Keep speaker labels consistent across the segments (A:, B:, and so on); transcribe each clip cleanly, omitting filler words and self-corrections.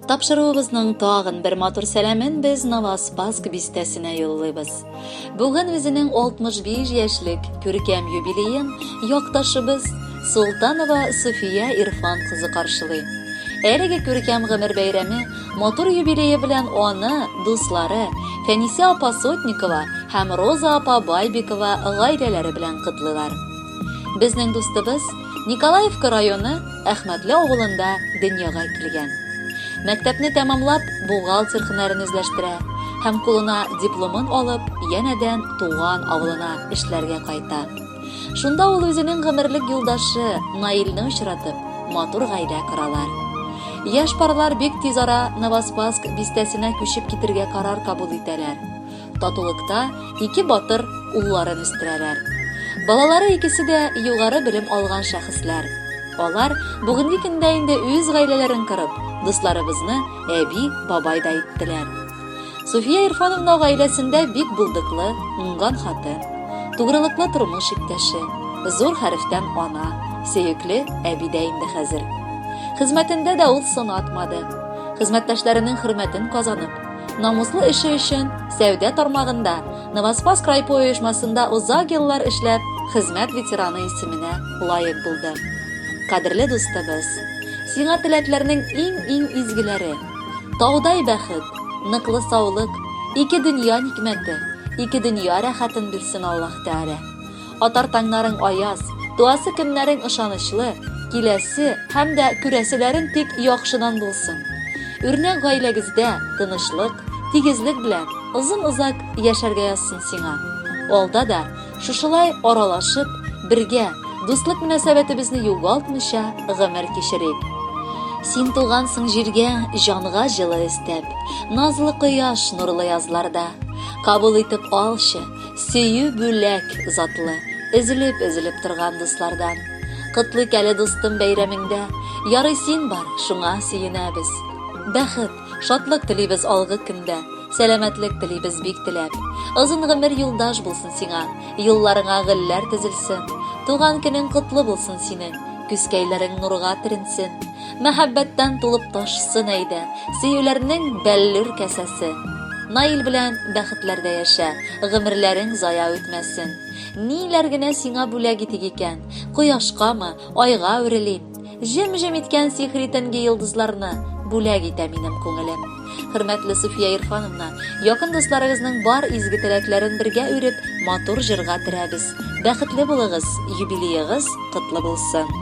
A: Тапшыруыбызның тагын бер матур сәламен без Новоспасск бистәсенә юллыйбыз. Бүген үзенең 65 яшьлек күркәм юбилеен якташыбыз Солтанова София Ирфан кызы каршылый. Әлеге күркәм гомер бәйрәме матур юбилее белән аны дуслары Фәнисә апа Сотникова һәм Роза апа Байбикова гаиләләре белән котлыйлар. Безнең дустыбыз Николаевка районы Әхмәтле авылында дөньяга килгән. Мәктәпне тәмамлап, бухгалтер һөнәрен үзләштерә һәм кулына дипломын алып, янәдән туган авылына эшләргә кайта. Шунда ул үзенең гомерлек юлдашы Наилне очратып, матур гаилә коралар. Яшь парлар бик тиз ара Новоспасск бистәсенә күчеп китергә карар кабул итәләр. Татулыкта ике батыр улларын үстерәләр. Балалары икесе дә югары белем алган шәхесләр. Алар бүгенге көндә инде үз гаиләләрен корып, дусларыбызны әби, бабай да иттеләр. Суфия Ирфановна гаиләсендә бик булдыклы, уңган хатын, тугрылыклы тормыш иптәше, зур хәрефтән ана, сөекле әби дә инде хәзер. Хезмәтендә дә ул сынатмады. Хезмәттәшләренең хөрмәтен казанып, Намуслы эше өчен сәүдә тармагында Новоспас райпо оешмасында озак еллар эшләп, хезмәт ветераны исеменә лаек булды. Кадерле дустыбыз, сиңа теләкләрнең иң-иң изгеләре. Таудай бәхет, ныклы саулык, ике дөнья никмәте, ике дөнья рәхәтен бирсен Аллаһ Тәгалә. Атар таңнарың аяз, туасы көннәрең ышанычлы, киләсе һәм дә күрәселәрең тик яхшыдан булсын. Үрнәк гаиләгездә тынычлык, тигезлек белән озын-озак яшәргә язсын сиңа. Алда да шушылай аралашып, бергә, дуслык мөнәсәбәтебезне югалтмыйча гомер кичерик. Син тугансың җиргә җанга җылы өстәп, назлы кояш нурлы язларда. Кабул итеп алчы, Сөю бүләк затлы, өзелеп-өзелеп торган дуслардан. Котлыйк әле, дустым, бәйрәмеңдә, ярый син бар, шуңа сөенәбез. Бәхет, шатлык телибез алгы көндә, сәламәтлек телибез бик теләп. Озын гомер юлдаш булсын сиңа, юлларыңа гөлләр тезелсен. Туган көнең котлы булсын синең, күзкәйләрең нурга төренсен. Мәхәббәттән тулып ташсын әйдә, сөюләрнең бәллүр касәсе. Наил белән бәхетләрдә яшә, гомерләрең зая үтмәсен. Ниләр генә сиңа бүләк итик икән? Кояшкамы, айга үрелим. Җем-җем иткән сихри төнге йолдызларны бүләк итә минем күңелем. Хөрмәтле Суфия Ирфановна, якын дусларыгызның бар изге теләкләрен бергә үреп, матур җырга терәбез. Бәхетле булыгыз, юбилеегыз котлы булсын!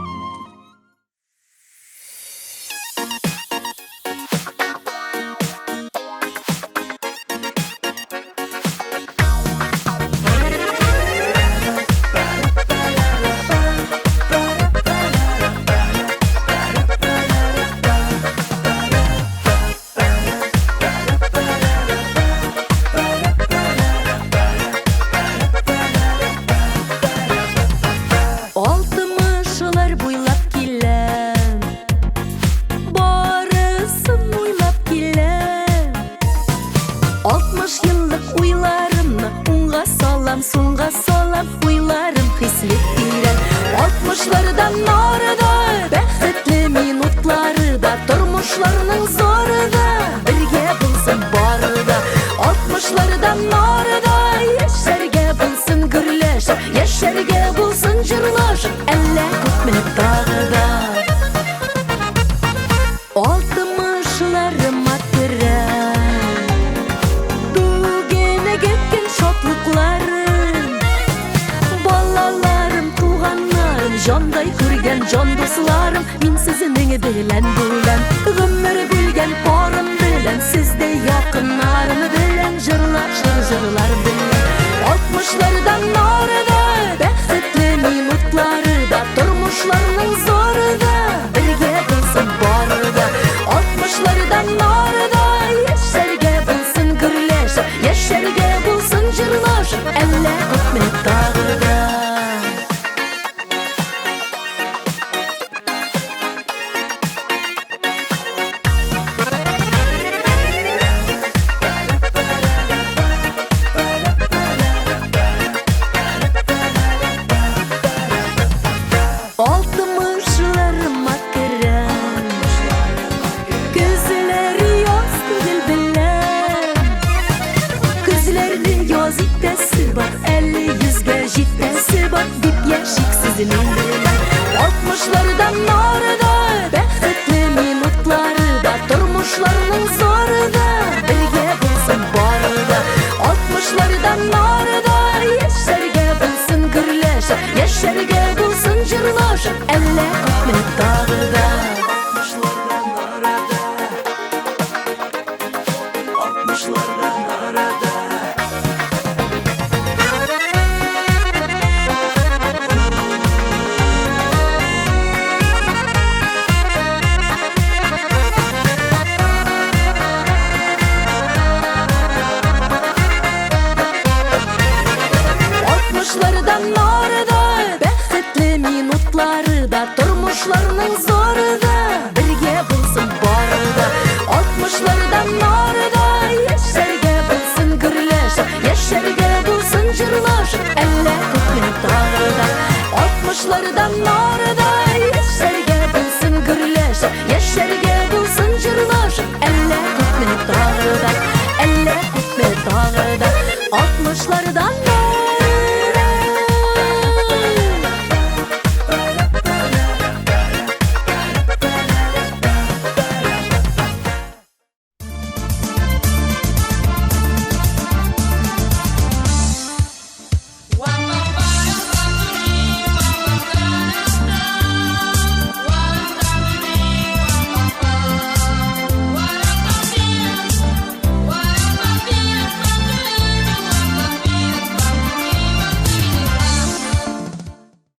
B: Алтымышлар буйлап киләм, Барысын уйлап киләм. Алтмыш еллык уйларымны уңга салам, сулга салам, Уйларым хисле тирән. Алтмышлардан ары да, бәхетле минутлары да, Тормышларның зары да, бергә булсын бары да. Алтмышлардан ары да, яшәргә булсын гөрләшеп, Яшәргә булсын җырлашып, әллә күпме тагы да. Алтмышларыма керәм, Бүгенге көн шатлыкларын. Балаларым, туганнарым, җандай күргән җан дусларым, Мин сезнең белән бүләм. Гомер бүлгән парым белән, Сездәй якыннарым белән, Җырлашыр җырлар белән. Алтмышлардан ары да, бәхетле минутлары да, Тормышларның зары да, бергә булсын бары да. Алтмышлардан ары да, яшәргә булсын гөрләшеп, Яшәргә булсын җырлашып, әллә күпме тагы да. сез мин белән. Алтмышлардан ары да, бәхетле минутлары да, тормышларның зары да, бергә булсын бары да. Алтмышлардан ары да, яшәргә булсын гөрләшеп, яшәргә булсын җырлашып, әллә күпме тагы да. Алтмышлардан ары да, алтмышлардан ары да. Алтмышлардан ары да, бәхетле минутлары да, тормышларның зары да, бергә булсын бары да. Алтмышлардан ары да, яшәргә булсын гөрләшеп, яшәргә булсын җырлашып, әллә күпме тагы да. Алтмышлардан